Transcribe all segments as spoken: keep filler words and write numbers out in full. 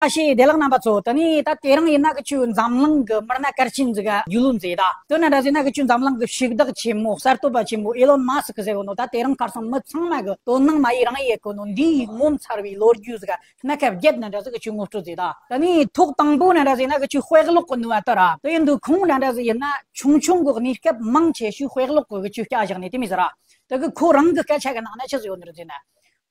ཨ་ཤེ་བདེ་ལེགས་རྣམ་པ་ཚོ། ད་ནི་ད་དེ་རིང་ཡིན་ན་གི་ཆུ་འཛམ་གླིང་གི་མི་སྣ་གལ་ཆེན་ཟིག་ག་རྒྱུས་ལོན་མཛད་ད། དེ་ན་འདྲ་ཟིག་ན་གི་ཆུ་འཛམ་གླིང་གི་ཕྱུག་བདག་ཆེན་མོ་གསར་གཏོད་པ་ཆེན་མོ་ཨེ་ལོན་མཱ་སི་ཁི་ཟེར་བ་ནོ། ད་དེ་རིང་ཁར་སང་མི་ཚང་མ་གི་དོ་སྣང་མ་ཡི་རང་ཡེ་གོ་ནོ། འདིའི་ངོ་མཚར་བའི་ལོ་རྒྱུས་ཟིག་ག་སྣ་ཁ་བརྒྱད་ན་འདྲ་ཟིག་གི་ཆུ་ངོ་སྤྲོད་མཛད་ད། ད་ནི་ཐོག་དང་པོ་ན་འདྲ་ཟིག་ན་གི་ཆུ་དཔེ་ཀློག་གི་ནུས་པ་དེ་ར། དེ་ཡིན་དུས་ཁོང་ན་འདྲ་ཟིག་ཡིན་ན་ཆུང་ཆུང་གི་གནས་སྐབས་མང་ཆེ་ཤོས་དཔེ་ཀློག་གི་གི་ཆུ་སྐྱ་བཞག་ནས་དེ་མི་ཟེར་ར། ད་གི་ཁོ་རང་གི་སྐད་ཆ་གི་ནང་ན་ཆི་ཟིག་ཡོད་ནི་རེད་ཟེར་ན།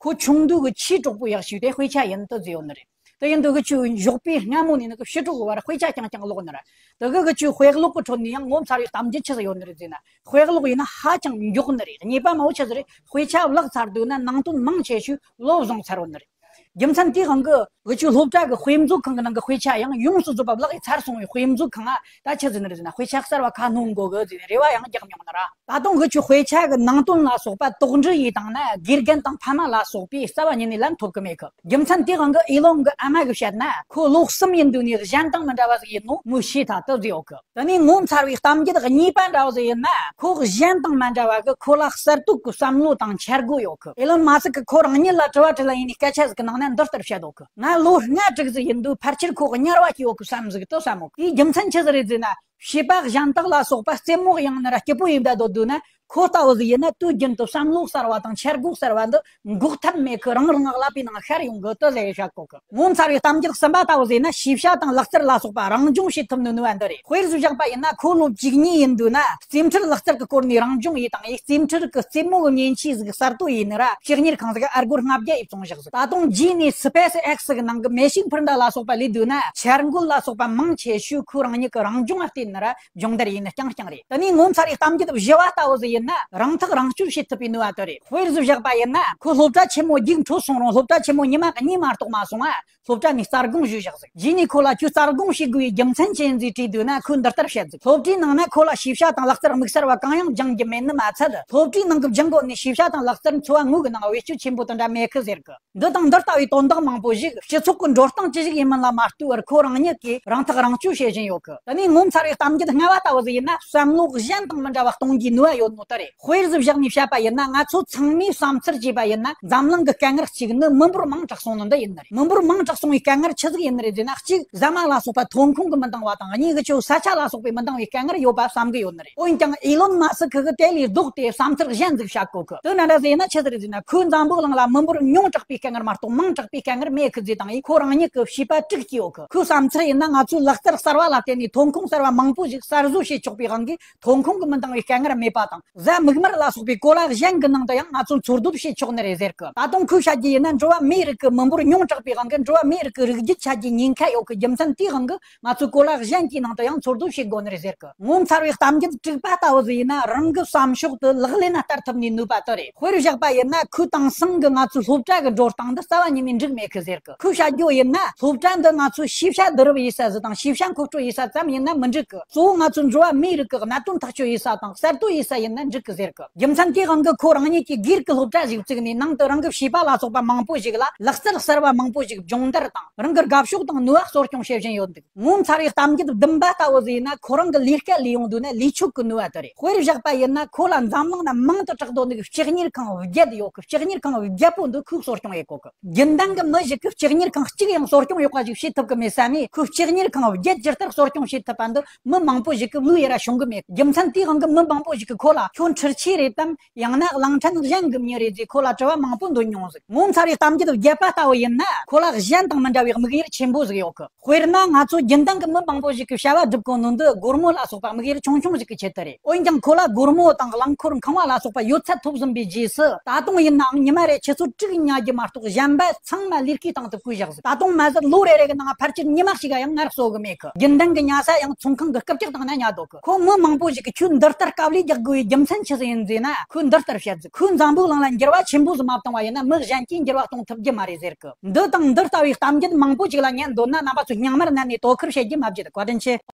ཁོ་ཆུང་དུས་གི་ཆེས་གྲོགས་པོ་ཡག་ཤོས་དེ་དཔེ་ཆ་ཡིན་དུ་ཟེར་ཡོད་ནི་རེད། དེ་ཡིན་དུ་གི་ཆུ་ཞོགས་པའི་སྔ་མོ་ནས་ནི་གི་ཕྱི་དྲོ་གི་བར་དཔེ་ཆ་རྐྱང་རྐྱང་ཀློག་ནི་རེད། དེ་གི་གི་ཆུ་དཔེ་ཀློག་གི་ཁྲོད་ནས་ཡང་ངོ་མཚར་བའི་གཏམ་རྒྱུད་ཆི་ཟིག་ཡོད་ནི་རེད་ཟེར་ན། དཔེ་ཀློག་ཡིན་ན་ཧ་ཅང་མགྱོགས་ནི་རེད། གཉིས་པ་མ་བོ་ཆི་ཟིག་རེད། དཔེ་ཆ་བཀླགས་ཚར་དུས་ན་ནང་དོན་མང་ཆེ་ཤོས་བློ་བཟུང་ཚར་ཡོད་ནི་རེད། རྒྱུ་མཚན་དེའི་དབང་གིས་འུ་ཆོའི་སློབ་གྲྭ་གི་དཔེ་མཛོད་ཁང་གི་ནང་གི་དཔེ་ཆ་ཡང་ཡོངས་སུ་རྫོགས་པ་བཀླགས་ཚར་སོང་བའི་དཔེ་མཛོད་ཁང་ང་ད་ཆི་ཟིག་ནི་རེད་ཟེར་ན། དཔེ་ཆ་གསར་བ་ཁ་སྣོན་དགོས་གི་ཟེར་ནས་རེ་བ་ཡང་རྒྱག་མྱོང་ནི་ར། ད་དུང་འུ་ཆོའི་དཔེ་ཆ་གི་ནང་དོན་ལ་སོགས་པ་དོགས་འདྲི་ཡས་བཏང་ན་དགེ་རྒན་དང་ཕ་མ་ལ་སོགས་པས་རྩ་བ་ཉིད་ནས་ལན་ཐོབ་གི་མེད་གི། རྒྱུ་མཚན་དེའི་དབང་གིས་ཨེ་ལོན་གི་ཨ་མ་གིས་བཤད་ན། ཁོ་ལོ་གསུམ་ཡིན་དུས་ནས་གཞན་དང་མི་འདྲ་བ་ཟིག་ཡིན་ནོ་མོས་ཤེས་ཐལ་དུ་བཟོས་ཡོད་གི། དེ་ནས་ངོ་མཚར་བའི་གཏམ་རྒྱུད་གཉིས་པ་འདྲ་བོ་ཟིག་ཡིན་ན། ཁོ་གཞན་དང་མ་འདྲ་བ་གི་ཁོ་ལ་གསར་གཏོད་ཀྱི་བསམ་བློ་དང་འཆར་སྒོ་ཡོད་གི། ཨེ་ལོན་མཱ་སི་ཁི་ཁོ་རང་ཉིད་ལ་དྲི་བ་དྲིས་ལན་ཡིན་ནི་སྐད་ཆ་ཟིག་གི་ནང་ན་འདི་ལྟར་བཤད་ཡོད་གི། ང་ལོ་ལྔ་དྲུག་ཟིག་ཡིན་དུས་ཕལ་ཆེར་ཁོ་དམྱལ་བ་སྐྱེ་ཡོད་གི་བསམ་ཟིག་དུ་བསམ་ཡོད་གི། དེའི་རྒྱུ་མཚན་ཆི་ཟིག་རེད་ཟེར་ན། བྱིས་པ་གཞན་དག་ལ་སོགས་པ་རྩེད་མོ་ཡང་ན་ར་སྐྱིད་པོ་ཡིན་ད་སྡོད་དུས་ན། ཁོ་ལྟ་བུ་ཟིག་ཡིན་ན་དུས་རྒྱུན་དུ་བསམ་བློ་གསར་བ་དང་འཆར་སྒོ་གསར་བ་འདི་འགོག་ཐབས་མེད་གི། རང་རང་ལག་པའི་ནང་ཤར་ཡོང་གི་དུ་ཟེར་བཤད་གོ་གི། ངོ་མཚར་བའི་གཏམ་རྒྱུད་གསུམ་པ་ལྟ་བུ་ཟེར་ན། ཤེས་བྱ་དང་ལག་རྩལ་ལ་སོགས་པ་རང་སྦྱོང་བྱེད་ཐུབ་ནི་ནུས་པ་འདི་རེད། དཔེར་བཞག་པ་ཡིན་ན། ཁོ་ལོ་བཅུ་གཉིས་ཡིན་དུས་ན་རྩེད་འཕྲུལ་ལག་རྩལ་གྱི་སྐོར་ནས་རང་སྦྱོང་ཡས་དང་ཡས། རྩེད་འཕྲུལ་གྱི་རྩེད་མོ་གི་མཉེན་ཆས་ཟིག་གསར་གཏོད་ཡས་ནི་ར། ཕྱི་གཉེར་ཁང་ཟིག་ཨ་སྒོར་ལྔ་བརྒྱ་ཡས་བཙོང་བཞག་ཟིག། ད་དུང་རྗེས་ནས་སི་པེ་སི་ཨེག་སི་གི་ནང་གི་མེ་ཤིང་འཕུར་མདའ་ལ་སོགས་པ་ལས་དུས་ན། འཆར་འགོད་ལ་སོགས་པ་མང་ཆེ་ཤོས་ཁོ་རང་ཉིད་ཀྱི་རང་སྦྱོང་ལ་བརྟེན་ནི་ར། སྦྱོང་བརྡར་ཡས་ནི་རྐྱང་རྐྱང་རེད། དེ་ནས་ངོ་མཚར་བའི་གཏམ་རྒྱུད་བཞི་བ་ལྟ་བུ་ཟིག་ཡིན་ན། རང་ཐག་རང་གཅོད་བྱེད་ཐུབ་པའི་ནུས་པ་དེ་རེད། དཔེར་བཞག་པ་ཡིན་ན། ཁོ་སློབ་གྲྭ་ཆེན་མོ་རྒྱུགས་འཕྲོད་སོང་རུང་། སློབ་གྲྭ་ཆེན་མོ་ཉི་མ་གཉིས་མ་གཏོགས་མ་སོང་ང་། སློབ་གྲྭ་ནས་རྩ་དགོངས་ཞུས་བཞག་ཟིག། རྗེས་ནས་ཁོ་ལ་ཁྱོད་རྩ་དགོངས་བྱེད་དགོས་པའི་རྒྱུ་མཚན་ཅི་ཡིན་ཟེར་དྲིས་དུས་ན། ཁོས་འདི་ལྟར་བཤད་ཟིག། སློབ་གྲྭའི་ནང་ན་ཁོ་ལ་ཤེས་བྱ་དང་ལག་རྩལ་དམིགས་བསལ་བ་གང་ཡང་སྦྱང་རྒྱུ་མེད་ནི་མ་ཚད། སློབ་གྲྭའི་ནང་གི་སྦྱང་དགོས་ནི་ཤེས་བྱ་དང་ལག་རྩལ་འཚོ་བ་དངོས་ཀྱི་ནང་བེད་སྤྱོད་ཆེན་པོ་དེ་འདྲ་མེད་གི་ཟེར་གི། འདི་དང་འདི་ལྟ་བུའི་དོན་དག་མང་པོ་ཞིག་སྤྱི་ཚོགས་ཀྱི་འགྲོ་སྟངས་ཅི་ཞིག་ཡིན་མིན་ལ་མ་ལྟོས་པར་ཁོ་རང་ཉིད་ཀྱིས་རང་ཐག་རང་གཅོད་བྱེད་བཞིན་ཡོད་གི། དེ་ནས་ངོ་མཚར་བའི་གཏམ་རྒྱུད་ལྔ་བ་ལྟ་བུ་ཟིག་ཡིན་ན། བསམ་བློ་གཞན་དང་མི་འདྲ་བ་གཏོང་རྒྱུའི་ནུས་པ་ཡོད་ནོ་དེ་རེད། དཔེར་བཞག་ནས་བཤད་པ་ཡིན་ན། ང་ཚོ་ཚང་མས་བསམ་ཚུལ་བྱས་པ་ཡིན་ན། འཛམ་གླིང་གི་དཀའ་ངལ་གཅིག་ནི་མི་འབོར་མང་དྲགས་སོང་ནི་འདི་ཡིན་ནི་རེད། མི་འབོར་མང་དྲགས་སོང་བའི་དཀའ་ངལ་ཆི་ཟིག་ཡིན་ནི་རེད་ཟེར་ན། གཅིག་ཟ་མ་ལ་སོགས་པ་ཐོན་ཁུངས་ཀྱིས་མི་འདང་བ་དང་། གཉིས་ཀྱི་ཆུ་ས་ཆ་ལ་སོགས་པས་མི་འདང་བའི་དཀའ་ངལ་ཡོད་པ་བསམ་གི་ཡོད་ནི་རེད། འོན་ཀྱང་ཨེ་ལོན་མཱ་སི་ཁི་གིས་དེ་ལས་ལྡོག་སྟེ་བསམ་ཚུལ་གཞན་ཟིག་བཤད་གོ་གི། དེ་ན་འདྲ་ཟིག་ཡིན་ན་ཆི་ཟིག་རེད་ཟེར་ན། ཁོའི་འཛམ་བུ་གླིང་ལ་མི་འབོར་ཉུང་དྲགས་པའི་དཀའ་ངལ་མ་གཏོགས་མང་དྲགས་པའི་དཀའ་ངལ་མེད་གི་ཟེར་བཏང་ཡས། ཁོ་རང་ཉིད་ཀྱི་བྱིས་པ་དྲུག་སྐྱེས་ཡོད་གི། ཁོའི་བསམ་ཚུལ་ཡིན་ན། ང་ཚོས་ལག་རྩལ་གསར་བ་ལ་བརྟེན་ནས་ཐོན་ཁུངས་གསར་བ་མང་པོ་ཞིག་གསར་བཟོ་བྱེད་ཆོག་པའི་དབང་གིས་ཐོན་ཁུངས་ཀྱིས་མི་འདང་བའི་དཀའ་ངལ་མེད་པ་དང་། གཟའ་མིག་དམར་ལ་སོགས་པའི་གོ་ལ་གཞན་གྱི་ནང་དུ་ཡང་ང་ཚོས་འཚོ་སྡོད་བྱེད་ཆོག་ནི་རེད་ཟེར་གི། ད་དུང་ཁོས་བཤད་རྒྱུ་ཡིན་ན། འགྲོ་བ་མིའི་རིགས་ཀྱི་མི་འབོར་ཉུང་དྲགས་པའི་དབང་གིས་འགྲོ་བ་མིའི་རིགས་ཀྱི་རིགས་རྒྱུད་ཆད་རྒྱུའི་ཉེན་ཁ་ཡོད་གི། རྒྱུ་མཚན་དེའི་དབང་གིས་ང་ཚོས་གོ་ལ་གཞན་གྱི་ནང་དུ་ཡང་འཚོ་སྡོད་བྱེད་དགོས་ནི་རེད་ཟེར་གི། ངོ་མཚར་བའི་གཏམ་རྒྱུད་དྲུག་པ་ལྟ་བུ་ཟིག་ཡིན་ན། རང་གི་བསམ་ཕྱོགས་དེ་ལག་ལེན་ན་བསྟར་ཐུབ་ནིའི་ནུས་པ་དེ་རེད། དཔེར་བཞག་པ་ཡིན་ན། ཁོས་དེང་སང་གི་ང་ཚོའི་སློབ་གྲྭ་གི་འགྲོ་སྟངས་འདི་རྩ་བ་ཉིད་ནས་འགྲིག་མེད་གི་ཟེར་གི། ཁོས་བཤད་རྒྱུ་ཡིན་ན། སློབ་གྲྭ་འདི་ང་ཚོའི་ཤེས་བྱ་བསྡུ་རུབ་ཡེད་ས་ཟིག་དང་ཤེས་བྱ་མཁོ་སྤྲོད་ཡེད་ས་ཙམ་ཡིན་ན་མི་འགྲིག་གི། གཙོ་བོ་ང་ཚོ་འགྲོ་བ་མིའི་རིགས་ཀྱི་གནད་དོན་ཐག་གཅོད་ཡེད་ས་དང་གསར་གཏོད་ཡེད་ས་ཡིན་ན་འགྲིག་གི་ཟེར་གི། རྒྱུ་མཚན་དེའི་དབང་གིས་ཁོ་རང་ཉིད་ཀྱིས་སྒེར་གྱི་སློབ་གྲྭ་ཞིག་བཙུགས་ནས། ནང་དུ་རང་གི་བྱིས་པ་ལ་སོགས་པ་མང་པོ་ཞིག་ལ་ལག་རྩལ་གསར་བ་མང་པོ་ཞིག་སྦྱོང་བརྡར་དང་། རང་གི་དགའ་ཕྱོགས་དང་ནུས་པ་གསོ་སྐྱོང་བྱེད་བཞིན་ཡོད་འདུག། ངོ་མཚར་བའི་གཏམ་རྒྱུད་བདུན་པ་ལྟ་བུ་ཟིག་ཡིན་ན། ཁོ་རང་གི་ལས་ཀ་ལས་ཡོང་དུས་ན་ལས་ཆོད་ཀྱི་ནུས་པ་དེ་རེད། དཔེར་བཞག་པ་ཡིན་ན། ཁོ་ལ་འཛམ་གླིང་ན་མང་དུ་གྲགས་སྡོད་ནི་གི་སྤྱི་གཉེར་ཁང་བརྒྱད་ཡོད་གི། སྤྱི་གཉེར་ཁང་བརྒྱད་པོ་འདི་ཁོས་གསོ་སྐྱོང་ཡེད་གོ་གི། རྒྱུན་ལྡན་གྱི་མི་ཞིག་གིས་སྤྱི་གཉེར་ཁང་གཅིག་ཡང་གསོ་སྐྱོང་ཡག་པ་ཞིག་བྱེད་ཐུབ་ཀྱི་མེད་ས་ནས། ཁོས་སྤྱི་གཉེར་ཁང་བརྒྱད་ཇི་ལྟར་གསོ་སྐྱོང་བྱེད་ཐུབ་པ་འདི་མི་མང་པོ་ཞིག་གིས་ལོས་ཡེ་ར་ཤོང་གི་མེད། རྒྱུ་མཚན་དེའི་དབང་གིས་མི་མང་པོ་ཞིག་གིས་ཁོ་ལ་ཁྱོད་འཕྲུལ་ཆས་རེད་དམ། ཡང་ན་གླིང་ཕྲན་གཞན་གྱི་མྱི་རེད་ཅེས་ཁོ་ལ་དྲི་བ་མང་པོ་འདོན་མྱོང་ཟིག། ངོ་མཚར་བའི་གཏམ་རྒྱུད་བརྒྱད་པ་ལྟ་བུ་ཡིན་ན། ཁོ་ལ་གཞན་དང་མི་འདྲ་བའི་དམིགས་ཡུལ་ཆེན་པོ་ཟིག་ཡོད་གི། དཔེར་ན། ང་ཚོ་རྒྱུན་ལྡན་གྱི་མི་མང་པོ་ཞིག་གིས་བྱ་བ་སྒྲུབ་གོ་ནོ་འདི་སྒོར་མོ་ལ་སོགས་པ་དམིགས་ཡུལ་ཆུང་ཆུང་ཞིག་གི་ཆེད་དུ་རེད། འོན་ཀྱང་ཁོ་ལ་སྒོར་མོ་དང་རླངས་འཁོར་ཁང་བ་ལ་སོགས་པ་ཡོད་ཚད་ཐོབ་ཟིན་པའི་རྗེས་སུ། ད་དུང་ཡིན་ནའང་ཉི་མ་རེར་ཆུ་ཚོད་དྲུག་ཉལ་རྒྱུ་མ་གཏོགས་གཞན་པ་ཚང་མ་ལས་ཀའི་སྟེང་དུ་བསྐུས་བཞག་ཟིག། ད་དུང་མ་ཟད་ལོ་རེ་རེ་གི་ནང་ཕལ་ཆེར་ཉི་མ་གཅིག་ག་ཡང་ངལ་གསོ་གི་མེད་གི། རྒྱུན་ལྡན་གྱི་ཉལ་ས་ཡང་ཚོང་ཁང་གི་རྐུབ་བཀྱག་སྟེང་ན་ཉལ་སྡོད་གི། ཁོ་མི་མང་པོ་ཞིག་གིས་ཁྱོད་འདི་ལྟར་དཀའ་ལས་རྒྱག་དགོས་པའི་རྒྱུ་མཚན་ཆི་ཟིག་ཡིན་ཟེར་ན། ཁོས་འདི་ལྟར་བཤད་ཟིག། ཁོས་འཛམ་བུ་གླིང་ལ་འགྱུར་བ་ཆེན་པོ་ཟིག་མ་བཏང་བ་ཡིན་ན། མི་གཞན་གྱིས་འགྱུར་བ་གཏོང་ཐུབ་རྒྱུ་མ་རེད་ཟེར་གི། འདི་དང་འདི་ལྟ་བུའི་གཏམ་རྒྱུད་མང་པོ་ཞིག་ལ་ཉན་འདོད་ན། རྣམ་པ་ཚོས་རྙིང་མར་མནན་ནས་དོ་ཁུར་བྱེད་རྒྱུ་མ་བརྗེད། བཀའ་དྲིན་ཆེ།